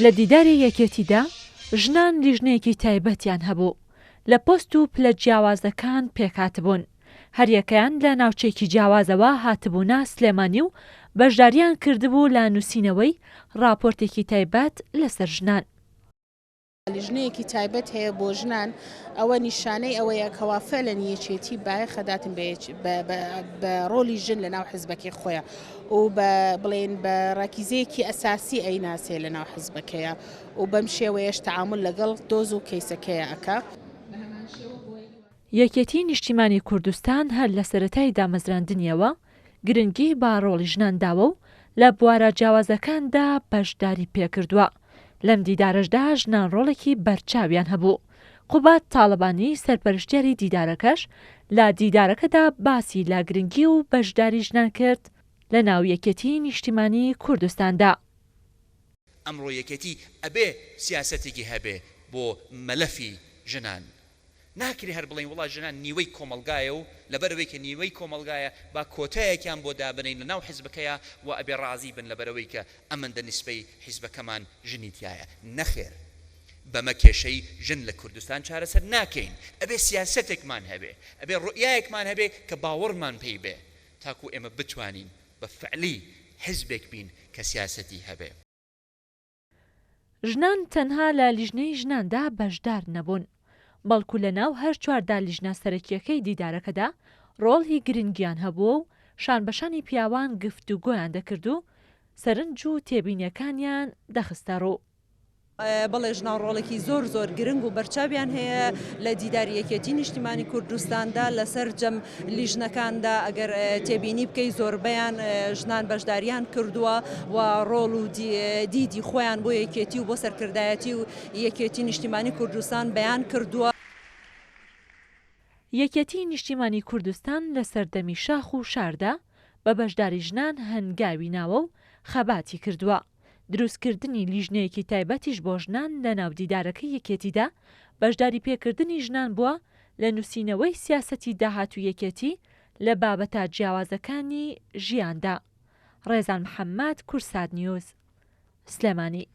لە دیداری یەکێتیدا ژنان لیژنەیەکی تایبەتیان هەبوو، لە پۆست و پلە جیاوازەکان پێکهاتبوون، هەریەکەیان لە ناوچەیەکی جیاوازەوە هاتبوونە سلێمانی و بەشداریان کردبوو لە نووسینەوەی ڕاپۆرتێکی تایبەت لەسەر ژنان. لیژنەیەکی تایبەت هەیە بۆ ژنان، ئەوە نیشانەی ئەوەیە کەوا فعلەن یەکێتی بایەخ ئەداتن بە ڕۆلی ژن لەناو حزبەکەی خۆیان و بە بڵێن بە ڕەکیزەیەکی ئەساسی ئەیناسێ لەناو حزبەکەیە و بەم شێوەیەش تەعامول لەگەڵ دۆز و کەیسەکەیە ئەکا. یەکێتی نیشتیمانی کوردستان هەر لە سەرەتای دامەزراندنیەوە گرنگی بە ڕۆڵی ژنان داوە و لە بوارە جیاوازەکاندا بەشداری پێکردووە، لەم دیدارەشدا ژنان ڕۆڵێکی بەرچاویان هەبوو. قوباد تاڵەبانی سەرپەرشتیاری دیدارەکەش لە دیدارەکەدا باسی لە گرنگی و بەشداری ژنان کرد لە ناو یەکێتی نیشتیمانی کوردستاندا. ئەمڕۆ یەکێتی ئەبێ سیاسەتێکی هەبێ بۆ مەلەفی ژنان، ناکرێ هەر بڵێین وەڵا ژنان نیوەی کۆمەڵگایە و لەبەرئەوەی کە نیوەی کۆمەڵگایە با کۆتایەکیان بۆ دابنێین لەناو حیزبەکەیا و ئەبێ ڕازی بن لەبەرئەوەی کە ئەمەندە نیسبەی حیزبەکەمان ژنی تیایە. نەخێر بەمە کێشەی ژن لە کوردستان چارەسەر ناکەین. ئەبێ سیاسەتێکمان هەبێ، ئەبێ ڕوئیایەکمان هەبێ کە باوەڕمان پێی بێ تاکو ئێمە بتوانین بە فعلی حیزبێک بین کە سیاسەتی هەبێ. ژنان تەنها لە لیژنەی ژناندا بەشدار نەبوون، بەڵکو لە ناو هەر چواردا لیژنە سەرەکییەکەی دیدارەکەدا ڕۆڵی گرنگیان هەبووە و شانبەشانی پیاوان گفتوگۆیان دەکرد و سەرنج و تێبینییەکانیان دەخستەڕوو. بەڵێ ژنان ڕۆڵێکی زۆر زۆر گرنگ و بەرچاویان هەیە لە دیداری یەکێتی نیشتیمانی کوردستاندا لە سەرجەم لیژنەکاندا ئەگەر تێبینی بکەی زۆربەیان ژنان بەشداریان کردووە و ڕۆڵ و دیدی خۆیان بۆ یەکێتی و بۆ سەرکردایەتی و یەکێتی نیشتیمانی کوردستان بەیان کردووە. یەکێتی نیشتیمانی کوردستان لە سەردەمی شاخ و شاردا بە بەشداری ژنان هەنگاوی ناوە و خەباتی کردووە. دروستکردنی لیژنەیەکی تایبەتیش بۆ ژنان لەناو دیدارەکەی یەکێتیدا، بەشداریپێکردنی ژنان بووە لە نووسینەوەی سیاسەتی داهاتووی یەکێتی لە بابەتە جیاوازەکانی ژیاندا. ڕێزان محەمەد، کوردسات نیوز، سلێمانی.